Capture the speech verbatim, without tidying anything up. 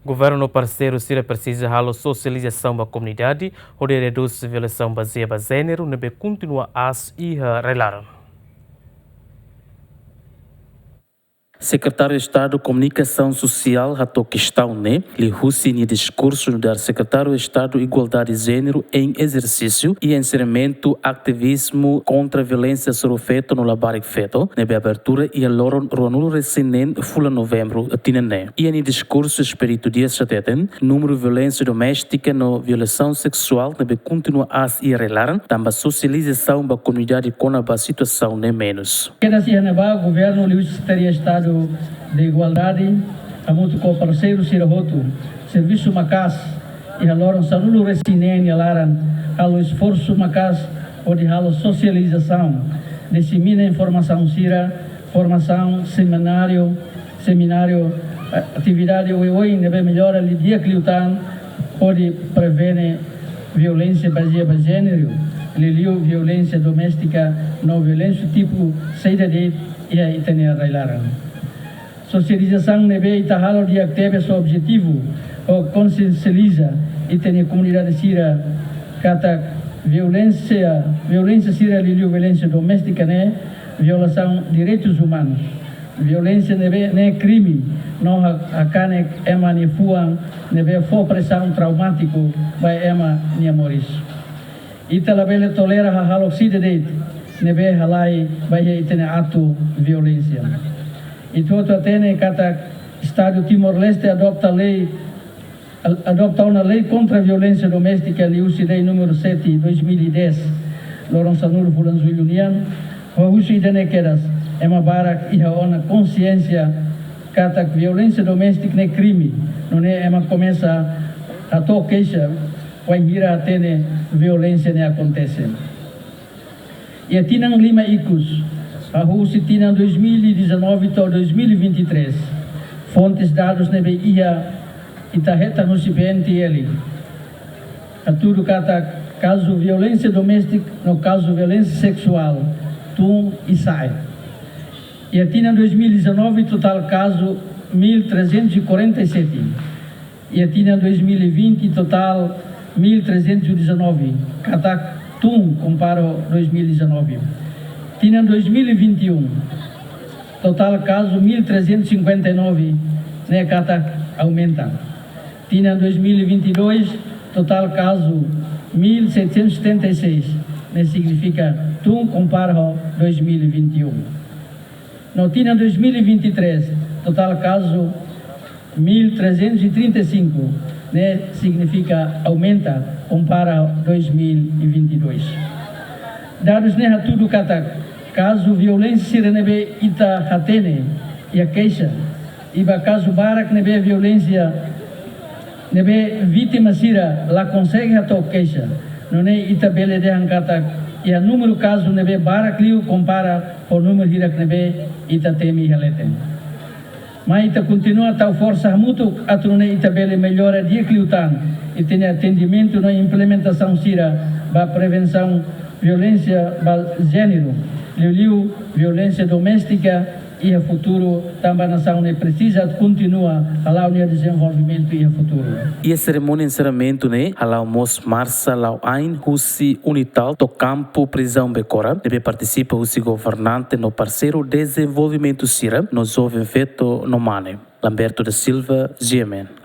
Governu no parseiru sira presiza halo sosializasaun ba komunidade hodi redús violasaun bazeia ba jéneru ne'ebé kontinua aas iha rai-laran. Sekretáriu Estadu Komunikasaun Sosiál hato'o kestaun ne'e liuhusi nia diskursu nu'udar Sekretáriu Estadu Igualdade Jéneru em Exercício iha enserimentu ativizmu kontra violénsia soru feto no labarik feto ne'ebé abertura iha loron ruanulu-resin-neen fulan Novembru tinan ne'e. Iha nia diskursu Expedito Dias hateten, númeru violénsia doméstika no violasaun seksuál ne'ebé kontinua aas iha rai-laran, tanba sosializasaun ba komunidade kona-ba situasaun ne'e menus. Kedas iha ne'ebá, governu liuhusi Sekretaria Estadu de Igualdade, hamutuk ho parseiru sira hotu, servisu maka'as iha loron sanulu-resin-neen nia laran, halo esforsu maka'as hodi halo sosializasaun, disemina informasaun sira, formasaun, semináriu, semináriu, eh, atividade oioin ne'ebé mellora li-, di'ak liután hodi prevene violénsia bazeia ba jéneru, liuliu violénsia doméstika no violénsia tipu saida de'it iha ita-nia rai-laran. Sosializasaun ne'ebé ita halo di'ak tebes ho objetivu hodi konsiensializa ita-nia komunidade sira katak violénsia, violénsia sira liuliu violénsia doméstika ne'e violasaun direitus umanus. Violénsia ne'ebé ne'e krime no ha-, hakanek ema nia fuan ne'ebé fó impresaun traumátiku ba ema nia moris. Ita labele tolera hahalok saida de'it ne'ebé halai ba iha ita-nia atu violénsia. Ita hotu hatene katak Estadu Timor-Leste adota lei, a-, adota ona lei kontra violénsia doméstika liuhusi lei númeru sete, dois mil e dez, loron sanulu fulan Jullu nian, ho husi ida-ne'e kedas, ema barak iha ona konsiénsia katak violénsia doméstika ne'e krime, nune'e ema komesa hato'o keixa, wainhira hatene violénsia ne'e akontese. Iha tinan lima ikus, hahú husi tinan dois mil e dezanove to'o dois mil e vinte e três, fontes dadus ne'ebé iha ita hetan husi B N T L, hatudu katak kazu violénsia doméstika no kazu violénsia seksuál tun i sa'e. Iha tinan dois mil e dezanove, totál kazu mil trezentos e quarenta e sete. Iha tinan dois mil e vinte, totál mil trezentos e dezanove, katak tun kompara ho dois mil e dezanove. Tinan dois mil e vinte e um, totál kazu mil trezentos e cinquenta e nove, ne'e katak aumenta. Tinan dois mil e vinte e dois, totál kazu mil setecentos e setenta e seis, ne'e signifika tun kompara ho dois mil e vinte e um. No tinan dois mil e vinte e três, totál kazu mil trezentos e trinta e cinco, ne'e signifika aumenta kompara dois mil e vinte e dois. Dadus ne'e hatudu katak kazu violénsia sira ne'ebé ita hatene iha keixa, i ba kazu barak ne'ebé violénsia ne'ebé vítima sira la konsege hato'o keixa. Nune'e ita bele dehan katak iha númeru kazu ne'ebé barak liu kompara ho númeru hirak ne'ebé ita temi iha leten. Mai ita kontinua tau forsa hamutuk atu nune'e ita bele mellora di'ak liután ita-nia atendimentu no implementasaun sira ba prevensaun violénsia ba jéneru, liuliu violénsia doméstika iha futuru, tanba nasaun ne'e presiza kontinua hala'o nia dezenvolvimentu iha futuru. Iha serimónia enserramentu ne'e hala'o mós marsa la'o ain husi UNITAL to'o kampu prizaun Becora, ne'ebé partisipa husi governante no parseiru dezenvolvimentu sira no joven feto no mane. Lamberto da Silva, G M N.